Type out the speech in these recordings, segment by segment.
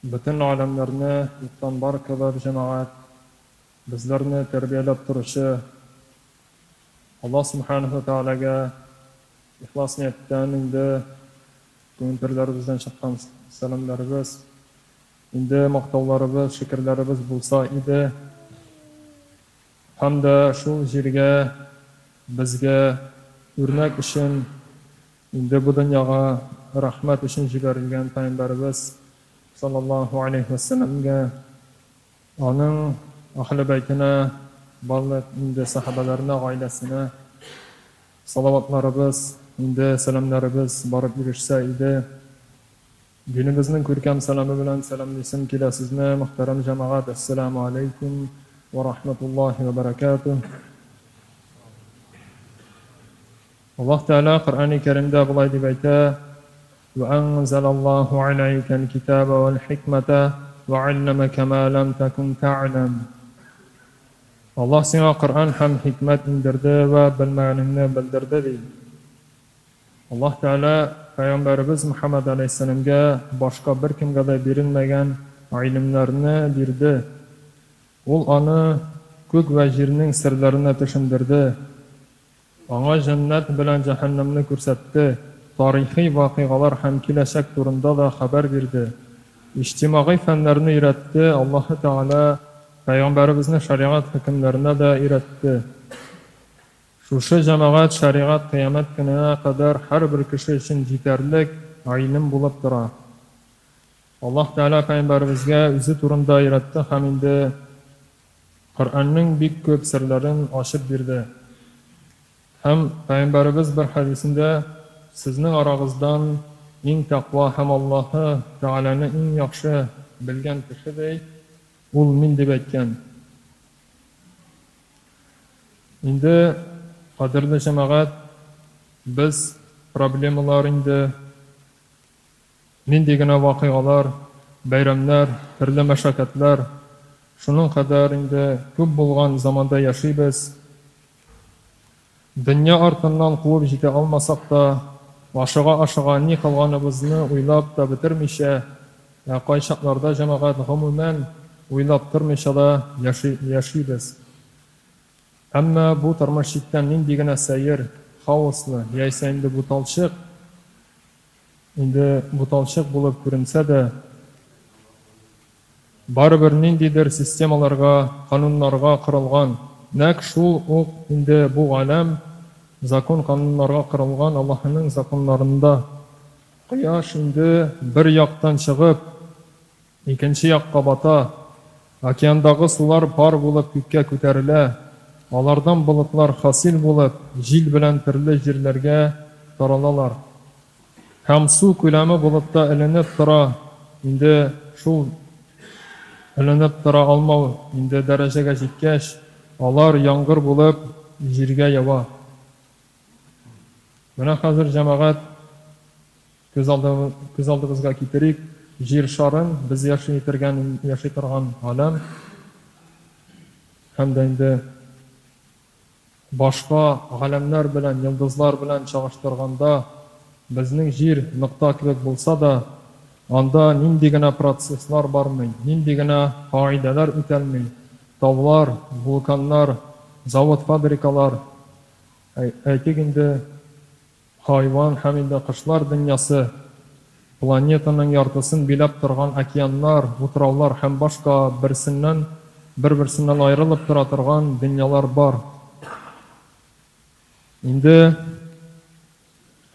Бөтен галәмнәрне юктан бар кылып, җәмәгать, безләрне тәрбияләп торучы Аллаһ Сүбхәнәһү вә Тәгаләгә ихлас нияттән инде күңел түрләребездән чыккан сәламнәребез, инде мактауларыбыз, шөкерләребез булса иде. Һәм дә шул җиргә безгә үрнәк өчен Инде бу дөньяга рәхмәт өчен җибәрелгән Пәйгамбәребез салләллаһу галәйһи вә сәлләмгә, аның әһле бәйтенә, барлык инде сәхабәләренә, гаиләсенә салаватларыбыз, инде сәламнәребез барып ирешсә иде. Динебезнең күркәм сәламе белән сәламлисем килә сезне, мөхтәрәм җәмәгать, Әссәләмү аләйкүм вә рахмәтуллаһи вә бәрәкәтүһ. Аллаһ Тәгалә Коръәни Кәримдә болай дип әйтә, Вә әнзәләллаһу аләйкәл китабә вәл хикмәтә вә алләмәкә мә ләм тәкүн тәгъләм. Аллаһ сиңа Коръән һәм хикмәт иңдерде вә белмәгәнеңне белдерде, ди. Аллаһ Тәгалә пәйгамбәребез Мөхәммәд галәйһиссәламгә башка беркемгә дә бирелмәгән гыйлемнәрне бирде. Ул аны күк вә җирнең серләренә төшендерде. Аңа җәннәт белән җәһәннәмне күрсәтте, тарихи вакыйгалар һәм киләчәк турында да хәбәр бирде. Иҗтимагый фәннәрне өйрәтте, Аллаһы Тәгалә пәйгамбәребезне шәригать хөкемнәренә дә өйрәтте. Шушы җәмәгать шәригать кыямәт көненә кадәр һәрбер кеше өчен җитәрлек гыйлем булып тора. Аллаһ Тәгалә пәйгамбәребезгә үзе турында өйрәтте һәм инде Коръәннең бик күп серләрен ачып бирде. Һәм Пәйгамбәребез бер хәдисендә, Сезнең арагыздан иң тәкъва һәм Аллаһы Тәгаләне иң яхшы белгән кеше, ди, ул мин, дип әйткән. Инде, кадерле җәмәгать, без проблемалар инде Нинди генә вакыйгалар, бәйрәмнәр, төрле мәшәкатьләр, шуның кадәр инде күп булган заманда яшибез. Дөнья артыннан куып җитә алмасак та, ашыга-ашыга ни кылганыбызны уйлап та бетермичә, ә кайчакларда, җәмәгать, гомумән, уйлап тормыйча да яшибез. Әмма бу тормыш читтән нинди генә сәер, хаослы, яисә инде буталчык, Инде буталчык булып күренсә дә, барыбер ниндидер системаларга, кануннарга корылган. Нәкъ шул ук инде бу галәм закон-кануннарга корылган Аллаһының законнарында. Кояш инде бер яктан чыгып, икенче якка бата, океандагы сулар пар булып күккә күтәрелә, алардан болытлар хасил булып, җил белән төрле җирләргә таралалар. Һәм су күләме болытта эленеп тора, инде шул эленеп тора алмау инде дәрәҗәгә җиткәч, алар яңгыр булып җиргә ява. Менә хәзер, җәмәгать, күз алды, күз алдыбызга китерик, Җир шарын, без яши тергән, яши торган галәм һәм дә инде Башка галәмнәр белән, йолдызлар белән чагыштырганда, безнең Җир нокта кебек булса да, анда нинди генә процесслар бармый, нинди генә кагыйдәләр үтәлми, таулар, вулканнар, завод-фабрикалар, әйтик инде, Хайван һәм инде кошлар дөньясы, планетаның яртысын биләп торган океаннар, утраулар һәм башка берсеннән бер-берсеннән аерылып тора торган дөньялар бар. Инде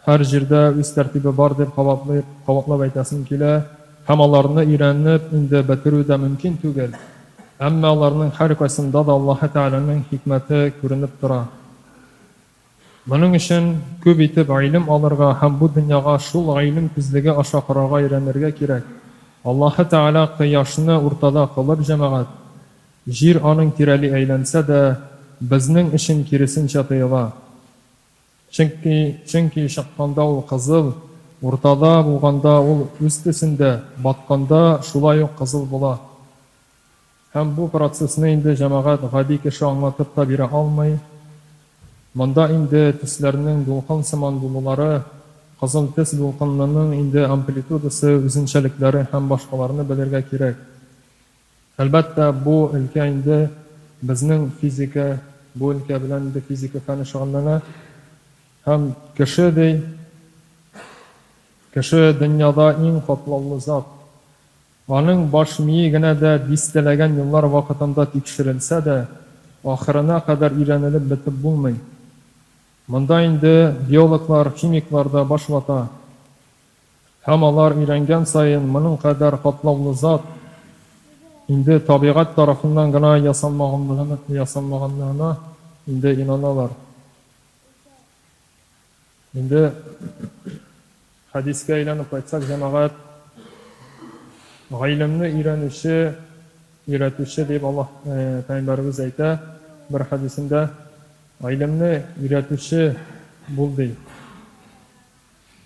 һәр җирдә үз тәртибе бар дип кабатлый, кабатлап әйтәсем килә һәм аларны өйрәнеп инде бетерү дә мөмкин түгел. Әмма аларның һәркайсында да Аллаһы Тәгаләнең хикмәте күренеп тора. Моның өчен күп итеп гыйлем алырга һәм бу дөньяга шул гыйлем күзлеге аша карарга өйрәнергә кирәк. Аллаһы Тәгалә кояшны уртада кылып, җәмәгать, җир аның тирәли әйләнсә дә, безнең өчен киресенчә тоела. Чөнки, чөнки чыкканда ул кызыл, уртада булганда ул үз төсендә, батканда шулай ук кызыл була. Һәм бу процессны инде, җәмәгать, гади кеше аңлатып та бирә алмый. Монда инде төсләрнең дулкын сыман булулары, кызыл төс дулкынының инде амплитудасы, үзенчәлекләре һәм башкаларны белергә кирәк. Әлбәттә, бу өлкә инде безнең физика, бу өлкә белән инде физика фәне шөгыльләнә. Һәм кеше, ди, кеше дөньяда иң катлаулы зат. Аның баш мие генә дә дистәләгән еллар вакытында тикшерелсә дә, ахырына кадәр өйрәнелеп бетеп булмый. Монда инде биологлар, химиклар да баш вата. Һәм алар өйрәнгән саен моның кадәр катлаулы зат инде табигать тарафыннан гына ясалмаганлыгына инде инаналар. Инде хәдискә әйләнеп кайтсак, җәмәгать, гыйлемне өйрәнүче, өйрәтүче дип Аллаһ пәйгамбәребез әйтә бер хәдисендә, гыйлемне өйрәтүче бул ди.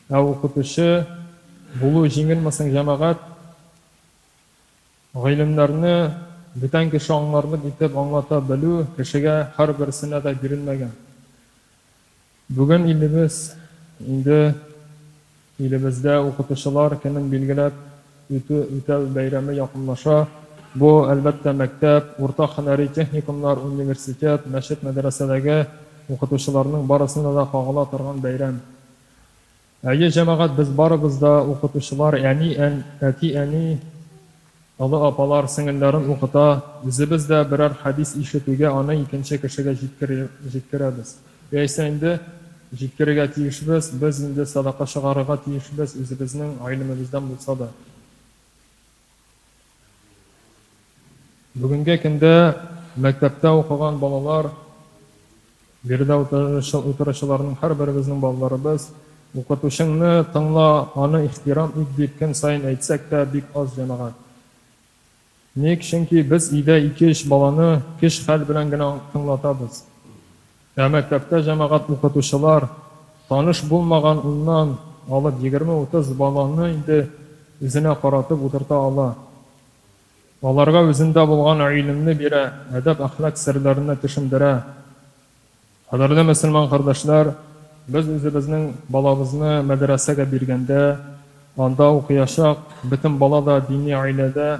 Ә укытучы булу җиңелме соң, җәмәгать? Гыйлемнәрне бүтән кеше аңларлык итеп аңлата белү кешегә һәрберсенә дә бирелмәгән. Бүген илебез инде илебездә укытучылар көнен билгеләп үтү үтәү бәйрәме якынлаша. Бу, әлбәттә, мәктәп, урта һөнәри техникумнар, университет, мәчет-мәдрәсәдәге укытучыларның барысына да кагыла торган бәйрәм. Әйе, җәмәгать, без барыбыз да укытучылар, әни, ән, әти-әни, олы апалар сеңелләрен укыта, үзебез дә берәр хәдис ишетүгә аны икенче кешегә җиткер, җиткерәбез. Яисә инде җиткерергә тиешбез, без инде сәдака чыгарырга тиешбез, үзебезнең гыйлемебездән булса да. Бүгенге көндә мәктәптә укыган балалар, биредә утыручыларның һәрберебезнең балаларыбыз, укытучыңны тыңла, аны ихтирам ит дип көн саен әйтсәк тә, бик аз, җәмәгать. Ник? Чөнки без өйдә ике-өч баланы көч-хәл белән генә тыңлатабыз. Ә мәктәптә җәмәгать укытучылар таныш булмаган уннан алып 20-30 баланы инде үзенә каратып утырта ала. Аларга үзендә булган гыйлемне бирә, әдәп-әхлак серләренә төшендерә. Кадерле мөселман кардәшләр, без үзебезнең балабызны мәдрәсәгә биргәндә, анда укыячак бөтен бала да дини гаиләдә,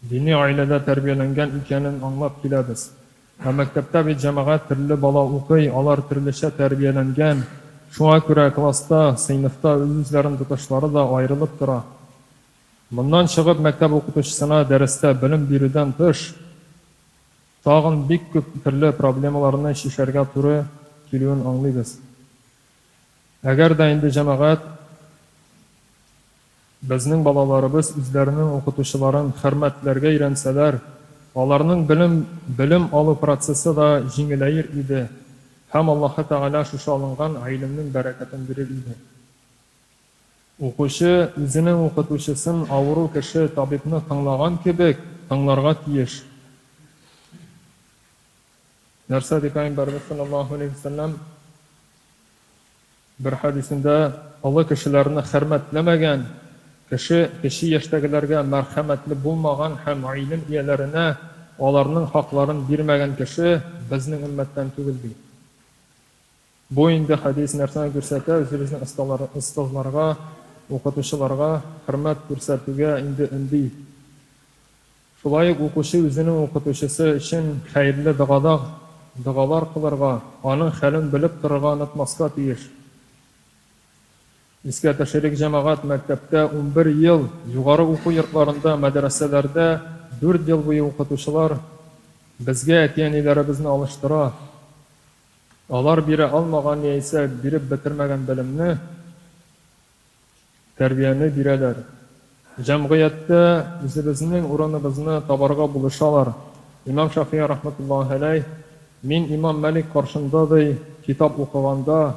Дини гаиләдә тәрбияләнгән икәнен аңлап киләбез. Ә мәктәптә бит, җәмәгать, төрле бала укый, алар төрлечә тәрбияләнгән. Шуңа күрә класста, сыйныфта үз-үзләрен тотышлары да аерылып тора. Моннан чыгып, мәктәп укытучысына дәрестә белем бирүдән тыш, тагын бик күп төрле проблемаларны чишәргә туры килүен аңлыйбыз. Әгәр дә инде, җәмәгать, Безнең балаларыбыз үзләренең укытучыларын хөрмәтләргә өйрәнсәләр, аларның белем белем алу процессы да җиңеләер иде һәм Аллаһы Тәгалә шушы алынган гыйлемнең бәрәкәтен бирер иде. Укучы үзенең укытучысын авыру кеше табибны тыңлаган кебек тыңларга тиеш. Нәрсә ди Пәйгамбәребез салләллаһу галәйһи ва сәлләм? Бер хәдисендә, Олы кешеләрне хөрмәтләмәгән кеше кече яшьтәгеләргә мәрхәмәтле булмаган һәм гыйлем ияләренә аларның хакларын бирмәгән кеше безнең өммәттән түгел, ди. Бу инде хәдис нәрсәне күрсәтә, үзебезнең остазларга, укытучыларга хөрмәт күрсәтүгә инде өнди. Шулай ук укучы үзенең укытучысы өчен хәерле догада догалар кылырга, аның хәлен белеп торырга онытмаска тиеш. Искә төшерик, җәмәгать, мәктәптә 11 ел, югары уку йортларында, мәдрәсәләрдә дүрт ел буе укытучылар безгә әти-әниләребезне алыштыра. Алар бирә алмаган яисә биреп бетермәгән белемне, Тәрбияне бирәләр. Җәмгыятьтә үзебезнең урыныбызны табарга булышалар. Имам Шафигый рәхмәтуллаһи галәйһ, Мин имам Мәлик каршында, ди, китап укыганда,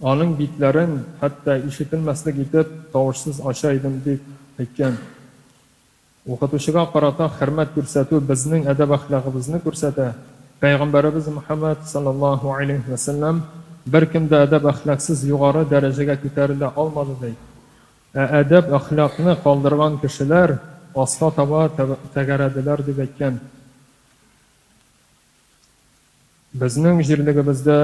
аның битләрен, хәтта ишетелмәслек итеп, тавышсыз ача идем, дип әйткән. Укытучыга карата хөрмәт күрсәтү безнең әдәп-әхлагыбызны күрсәтә. Пәйгамбәребез Мөхәммәд, салләллаһу аләйһи вә сәлләм, Беркем дә әдәп-әхлаксыз югары дәрәҗәгә күтәрелә алмады, ди. Ә әдәп-әхлакны калдырган кешеләр аска таба тәгәрәделәр, дип әйткән. Безнең җирлегебездә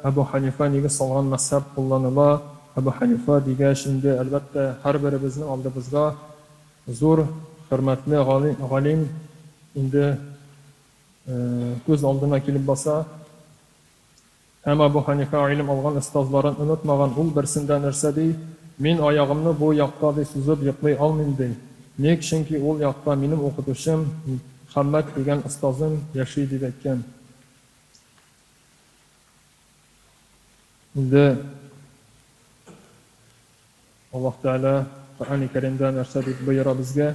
Әбү Хәнифә нигез салган мәзһәб кулланыла. Әбү Хәнифа дигәч, инде, әлбәттә, һәрберебезнең алдыбызга зур, хөрмәтле галим инде күз алдына килеп баса. Һәм Әбү Хәнифә гыйлем алган остазларын онытмаган, ул берсендә нәрсә ди, Мин аягымны бу якта, ди, сузып йоклый алмыйм, ди. Ник? Чөнки ул якта минем укытучым Мөхәммәд дигән остазым яши, дип әйткән. Инде Аллаһ Тәгалә Коръәни Кәримдә нәрсә дип боера безгә?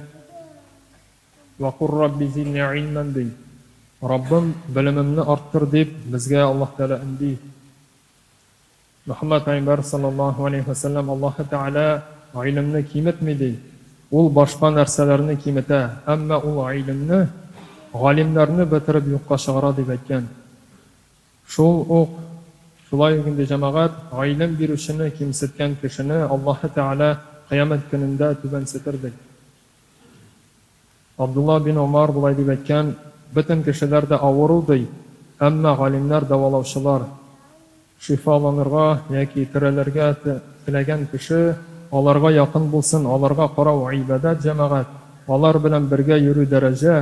Вә кур Рабби зидни гыйльмән ди. Раббым, белемемне арттыр дип безгә Аллаһ Тәгалә өнди. Мөхәммәд пәйгамбәр саллаллаһу алейһи вә сәлләм Аллаһы Тәгалә гыйлемне киметми ди. Ул башка нәрсәләрне киметә, әмма ул гыйлемне, галимнәрне бетереп юкка чыгара дип әйткән. Шул ук, шулай ук инде җәмәгать, гыйлем бирүчене кимсеткән кешене Аллаһы Тәгалә Кыямәт көнендә түбәнсетер ди. Абдулла бин Омар болай дип әйткән, Бөтен кешеләр дә авыру, ди, әмма галимнәр дәвалаучылар. Шифаланырга яки терелергә теләгән кеше аларга якын булсын, аларга карау гыйбадәт, җәмәгать, алар белән бергә йөрү дәрәҗә,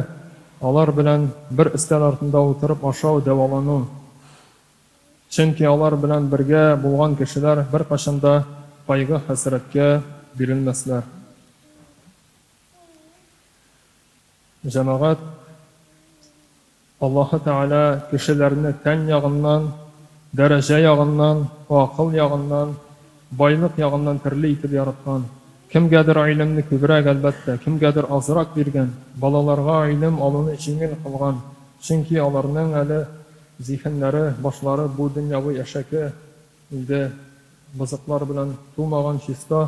алар белән бер өстәл артында утырып ашау, дәвалану. Чөнки алар белән бергә булган кешеләр беркайчан да кайгы-хәсрәткә бирелмәсләр. Җәмәгать, Аллаһы Тәгалә кешеләрне тән ягыннан, дәрәҗә ягыннан, акыл ягыннан, байлык ягыннан төрле итеп яраткан. Кемгәдер гыйлемне күбрәк, әлбәттә, кемгәдер азрак биргән, балаларга гыйлем алуны җиңел кылган, чөнки аларның әле зиһеннәре, башлары бу дөньяви әшәке инде бозыклар белән тулмаган, чиста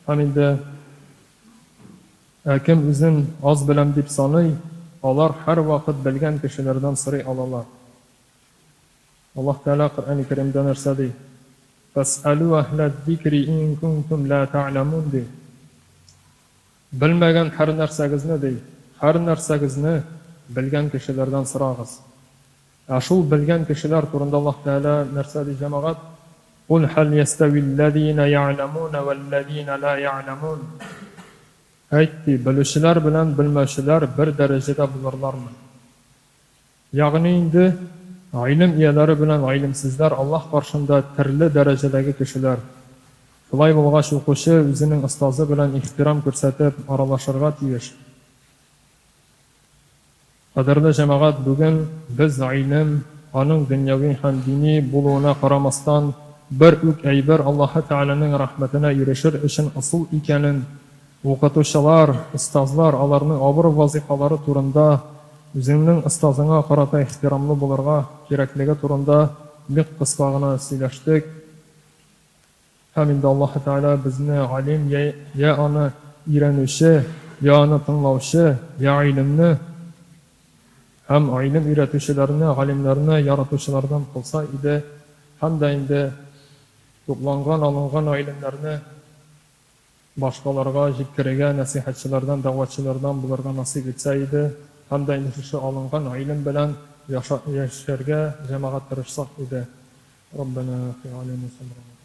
һәм инде Ә кем үзен аз беләм дип саный, алар һәрвакыт белгән кешеләрдән сорый алалар. Аллаһ Тәгалә Коръәни Кәримдә нәрсә ди? Фәсьәлү әһләз-зикри ин кунтум ла тәгъләмун ди. Белмәгән һәрнәрсәгезне, ди, һәрнәрсәгезне белгән кешеләрдән сорагыз. Ә шул белгән кешеләр турында Аллаһ Тәгалә нәрсә ди, җәмәгать? Кул хәл ястәвилләзина я'ләмуна вәлләзина ла я'ләмун. Әйт, ди, белүчеләр белән белмәүчеләр бер дәрәҗәдә булырлармы? Ягъни инде, гыйлем ияләре белән гыйлемсезләр Аллаһ каршында терле дәрәҗәдәге кешеләр. Шулай булгач, укучы үзенең остазы белән ихтирам күрсәтеп аралашырга тиеш. Кадерле җәмәгать, бүген без гыйлем, аның дөньяви һәм дини булуына карамастан, бер үк әйбер Аллаһы Тәгаләнең рәхмәтенә ирешер өчен ысул икәнен, укытучылар, остазлар, аларның авыр вазыйфалары турында, үзеңнең остазыңа карата ихтирамлы булырга кирәклеге турында бик кыска гына сөйләштек. Һәм инде Аллаһы Тәгалә безне галим, йә, йә аны өйрәнүче, йә аны тыңлаучы, йә гыйлемне һәм гыйлем өйрәтүчеләрне, галимнәрне яратучылардан кылса иде, һәм дә инде тупланган, алынган гыйлемнәрне башкаларга җиткерергә, нәсыйхәтчеләрдән, дәгъватчылардан булырга насыйп итсә иде, һәм дә инде шушы алынган гыйлем белән яшәргә җәмәгать тырышсак иде. Раббана африг алейна сабран.